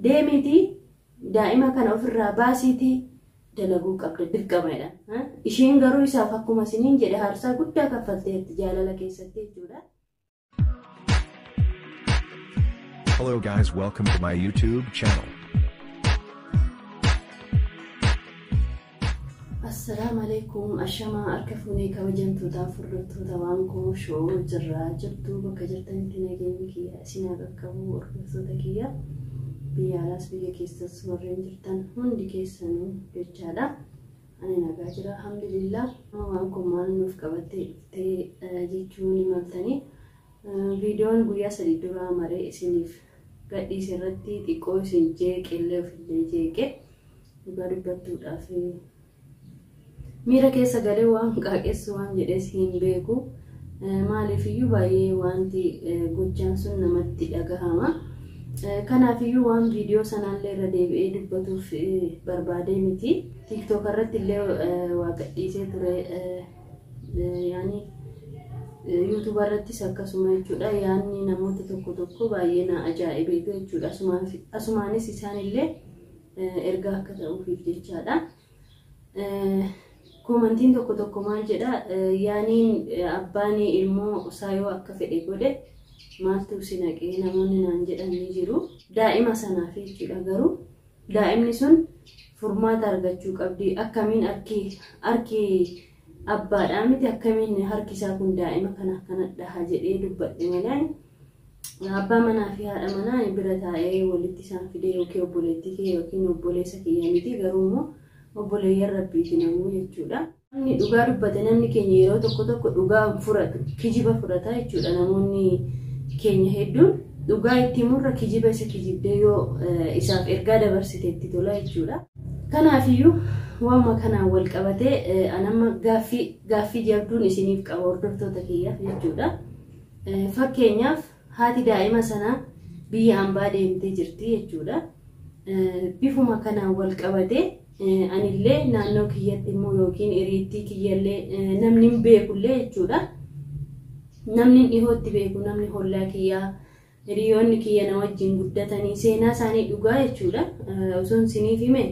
Deemiitii daa'ima kana ofirraa baasiitii dalaguu qabda dirqamadha. Isheen garuu isaaf akkuma isiniin jedhe aarsaa guddaa kaffalteetti jaalala keessatti jechuudha. Hello guys, welcome to my YouTube channel. Assalaamu alaikum ashamaa harka fuunee kabajamtootaaf hordoftoota waan koo shoo jirraa jirtu bakka jirtanitti nageenyi kiyya isin haa qaqqabu hordoftoota kiyya biyya alaas biyya keessas warreen jirtan hundi keessanuu jechaadha. Ani nagaa jira alhamdulillah. Waan kun maal nuuf qabattee dhuftee jechuu ni maltanii. Viidiyoon guyyaa 3 duraa maree isiniif gadhiise irratti xiqqoo isin jeeqellee ofillee jeeqe dhugaa dubbattuudhaaf miira keessa galee waan qaaqessu waan jedhes hin beeku. Maaliifiyyuu baay'ee wanti gochaan sun namatti dhagahama. Kanaafiyyuu waan viidiyoo sanaallee irra deebi'ee dubbatuuf barbaadee miti. TikTok irratti illee waa gadhiisee ture. Yaani YouTube irrattis akkasuma jechuudha. Yaanni namoota tokko tokko baay'ee na ajaa'ibeetu jechuudha. Asumaanis isaanillee ergaa akka ta'uufiif jechaadha. Koomantiin tokko tokko maal jedha, yaaniin abbaan ilmoo isaa yoo akka fedhe godhe maaltu si naqee namoonni naan jedhan ni jiru. Daa'ima sanaaf jechuudha. Garuu daa'imni sun furmaata argachuu qabdi. Akkamiin harki abbaadhaa miti, akkamiin harki isaa kun daa'ima kana akkana dhaha jedhee dubbadhe malee abbaa manaa fi haadha manaa bira taa'ee walitti isaan fidee yookiin obboleettii kee yookiin obboleessa kiyya miti, garuu immoo obboleeyyan rabbiiti namuu jechuudha. Namni dhugaa dubbate namni keenya yeroo tokko tokko dhugaa fudhatu, kijiba fudhata jechuudha. Namoonni keenya hedduun dhugaa itti himurra kijiba isa kijibdee yoo isaaf ergaa dabarsite itti tola jechuudha. Kanaafiyyuu waanuma kanaan wal qabatee anamma gaaffii jabduun isiniif qaba hordoftoota kiyyaaf jechuudha. Fakkeenyaaf haati daa'ima sanaa biyya hambaa deemtee jirti jechuudha. Bifuma kanaan wal qabatee anillee naannoo kiyyatti immoo yookiin hiriittii kiyyallee namni hin beekullee jechuudha. Namni dhihootti beeku, namni hollaa kiyyaa, hiriyoonni kiyya na wajjin guddatanii seenaa isaanii dhugaa jechuudha. Osoon isiniif hime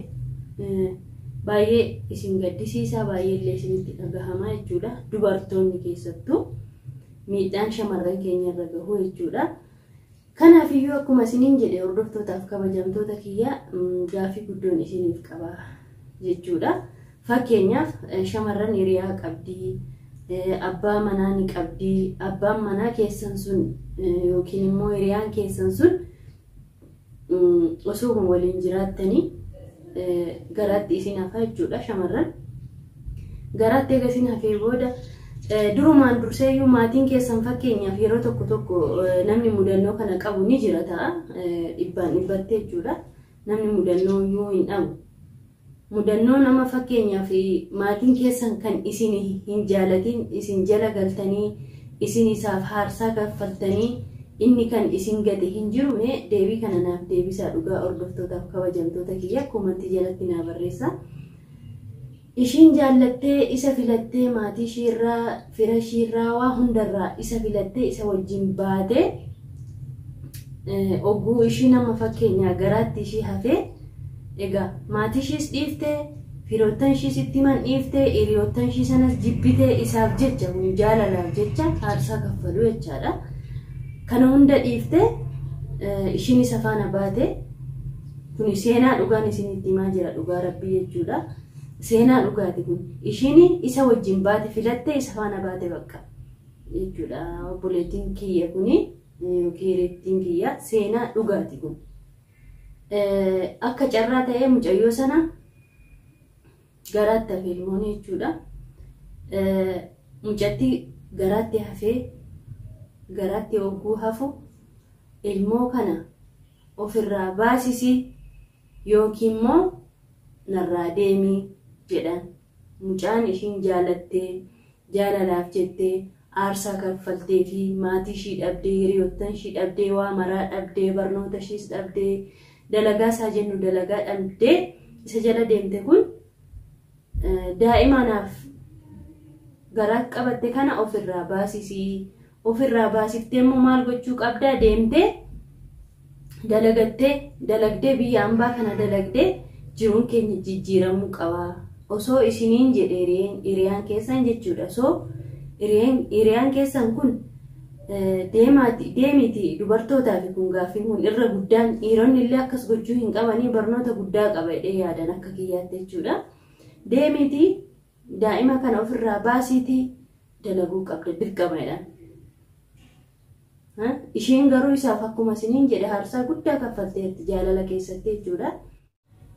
baay'ee isin gaddisiisaa, baay'ee illee isinitti dhagahama jechuudha. Dubartoonni keessattuu miidhaan shamarran keenya irra gahu jechuudha. Kanaafiyyuu akkuma isiniin jedhe hordoftootaaf kabajamtoota kiyya gaaffii guddoon isiniif qaba jechuudha. Fakkeenyaaf shamarran hiriyaa qabdii, abbaa manaa ni qabdii, abbaan manaa keessan sun yookiin immoo hiriyaan keessan sun osoo waliin jiraattanii garaatti isin hafa jechuudha. Shamarran garaatti eega isin hafee booda durumaan durseeyyuu maatiin keessan fakkeenyaaf yeroo tokko tokko namni mudannoo kana qabu ni jira ta'a, dhibbaan dhibbatte jechuudha. Namni mudannoo yoo hin dhabu. Mudannoo nama fakkeenyaaf maatiin keessan kan isin hin jaalatin isin jala galtanii isin isaaf haarsaa kaffaltanii inni kan isin gate hin jiru. Mee deebii kana naaf deebisaa dhugaa hordoftootaaf kabajamtoota kiyya koomantii jalatti naa barreessaa. Ishiin jaallattee isa filattee maatii ishiirraa fira ishiirraa waa hundarraa isa filattee isa wajjin baatee ogguu ishii nama fakkeenyaa garaatti ishii hafee egaa maatii ishiis dhiiftee firoottan ishiis itti himan dhiiftee hiriyoottan ishii sanas jibbitee isaaf jecha kun jaalalaaf jecha aarsaa kaffaluu jechaadha. Kana hunda dhiiftee ishiin isa faana baate kun seenaa dhugaan isinitti himaa jira dhugaa rabbii jechuudha. Seenaa dhugaati kun. Ishiin isa wajjin baate filattee isa faana baate bakka jechuudha. Obboleettiin kiyya kuni yookiin hiriyoottiin kiyya seenaa dhugaati kun. Akka carraa ta'ee mucayyoo sana garaatti hafee ilmoon jechuudha. Mucatti garaatti hafee garaatti hogguu hafu ilmoo kana ofirraa baasisi yookiin immoo narraa deemii jedhan. Mucaan ishiin jaalattee jaalalaaf jettee aarsaa kaffaltee fi maatii ishii dhabdee hiriyoottan ishii dhabdee waa maraa dhabdee barnoota ishiis dhabdee dalagaa isaa jennu dalagaa dhabdee isa jala deemte kun daa'ima naaf garaa qabatte kana ofirraa baasisii. Ofirraa baasiftee immoo maal gochuu qabdaa deemtee Dalagattee dalagdee biyya ambaa kana dalagdee jiruun keenya jijjiiramuu qaba. Osoo isiniin jedhe hiriyaan keessan jechuudha. Osoo hiriyaan keessan kun deemiti dubartootaaf kun gaaffiin kun irra guddaan, dhiironni illee akkas gochuu hin qabanii, barnoota guddaa qaba jedhee yaadan akka kiyyaatti jechuudha. Deemiti daa'ima kana ofirraa baasiitii dalaguu qabda dirqama jedhan. Isheen garuu isaaf akkuma isiniin jedhe aarsaa guddaa kaffalteetti jaalala keessatti jechuudha.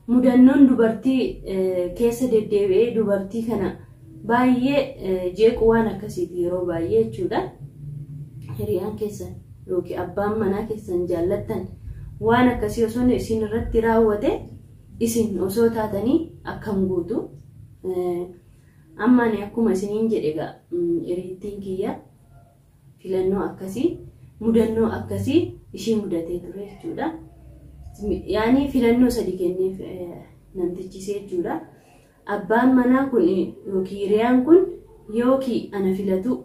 Mudannoon dubartii keessa deddeebi'ee dubartii kana baay'ee jeequ waan akkasiiti yeroo baay'ee jechuudha. Hiriyaan keessan yookiin abbaan manaa keessan jaallattan waan akkasii osoo isin irratti raawwate, isin osoo taatanii akkam gootu? Amma ani akkuma isiniin jedhe egaa hiriittiin kiyya filannoo akkasii, mudannoo akkasii ishii mudatee ture jechuudha. Yaani filannoo sadi kenneef namtichisee jechuudha. Abbaan manaa kun yookiin hiriyaan kun yookiin ana filatu,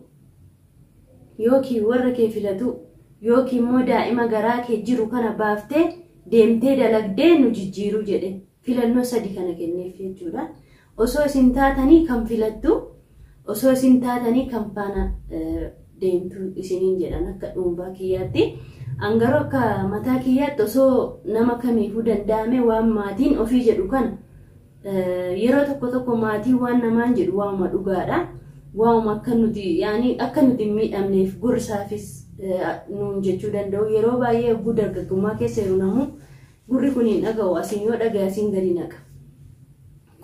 yookiin warra kee filatu, yookiin immoo daa'ima garaa kee jiru kana baaftee deemtee dalagdee nu jijjiiruu jedhe, filannoo sadi kana kenneef jechuudha. Osoo isin taatanii kan filattu? Osoo isin taatanii kan faana deemtu isiniin jedhan akka dhuunfaa kiyyaatti. An garuu akka mataa kiyyaatti osoo nama kamiifuu danda'ame waan maatiin ofii jedhu kana, yeroo tokko tokko maatiin waan namaan jedhu waanuma dhugaadha. Waanuma akka nuti yaani akka nuti hin miidhamneef gorsaafis nuun jechuu danda'u. Yeroo baay'ee hogguu dargaggummaa keessa yeroo namu gurri kun hin dhaga'u, asiin yoo dhagaye asiin gadi naqa.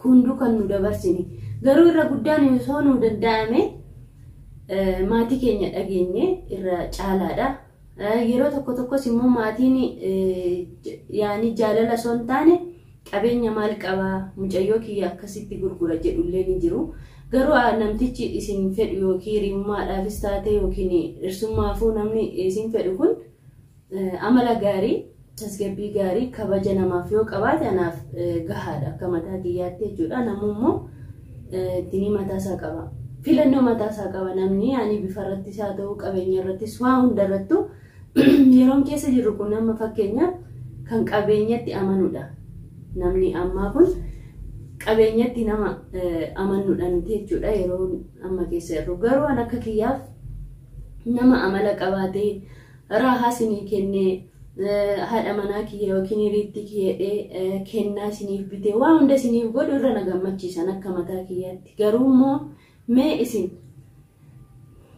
Hunduu kan nu dabarsini. Garuu irra guddaan osoo nu danda'ame maatii keenya dhageenye irra caalaadha. Yeroo tokko tokkos immoo maatiin yaani jaalala osoo hin taane qabeenya maal qabaa, mucayyoo kiyya akkasitti gurgura jedhullee ni jiru. Garuu namtichi isin fedhu yookiin hiriyummaadhaafis taate yookiin dhirsummaafuu namni isin fedhu kun amala gaarii, tasgabbii gaarii, kabaja namaaf yoo qabaate anaaf gahaadha akka mataa kiyyaatti jechuudha. Namummoo ittiin mataasaa qaba. Filannoo mataasaa qaba namni, yaani bifa irrattis haa ta'u, qabeenya irrattis, waa hundarrattuu. Yeroon keessa jirru kun amma fakkeenyaaf kan qabeenyatti amanudha. Namni ammaa kun qabeenyatti nama amanudha nuti jechuudha yeroo amma keessa jirru. Garuu an akka kiyyaaf nama amala qabaatee raahaa isinii kennee, haadha manaa kiyya yookiin hiriitti kiyya jedhee kennaa isiniif bitee waa hunda isiniif godhu irra na gammachiisan akka mataa kiyyaatti. Garuu immoo mee isin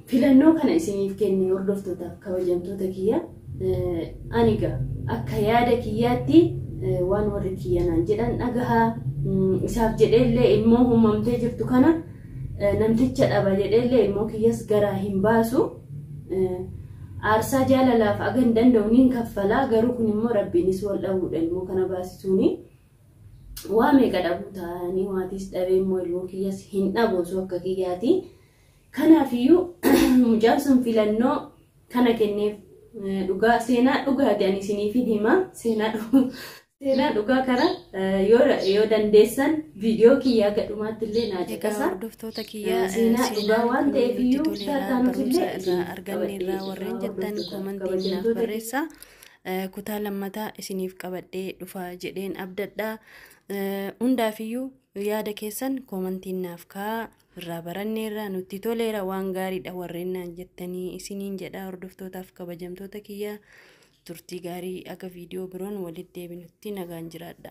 filannoo kana isiniif kenne, hordoftootaaf kabajamtoota kiyya, ani egaa akka yaada kiyyaatti waan warri kiyya naan jedhan dhagahaa, isaaf jedheellee ilmoo uumamtee jirtu kana namticha dhaba jedheellee ilmoo kiyyas garaa hin baasu. Aarsaa jaalalaaf aga hin danda'u niin kaffalaa, garuu kun immoo rabbiinis wal dhabuudha ilmoo kana baasisuuni. Waa meeqa dhabuu ta'anii maatiis dhabee immoo ilmoo kiyyas hin dhabu osoo akka kiyyaati. Kanaafiyyuu mucaan sun filannoo kana kenneef. Dhugaa seenaa dhugaati ani isiniifin hima, seenaa dhugaa kana yoo dandeessan viidiyoo kiyyaa gadhumaatti illee naa Egaa caqasa. hordoftoota kiyyaa, Seenaa dhugaa seenaan waan kun ta'eef nutti iyyuu toleera, taataanuuf barumsa illee irraa arganneerraa warreen jettan koomantiin naaf kabajamtoota barreessaa. Kutaa lammataa isiniif qabadhee dhufa jedheen abdadhaa. Hundaafiyyuu yaada keessan koomantiin naaf kaa'aa, irraa baranneerra, nutti toleera, waan gaariidha warreen naan jettanii isiniin jedha. Hordoftootaaf kabajamtoota kiyyaa, turtii gaarii, akka viidiyoo biroon walitti deebinutti nagaan jiraadha.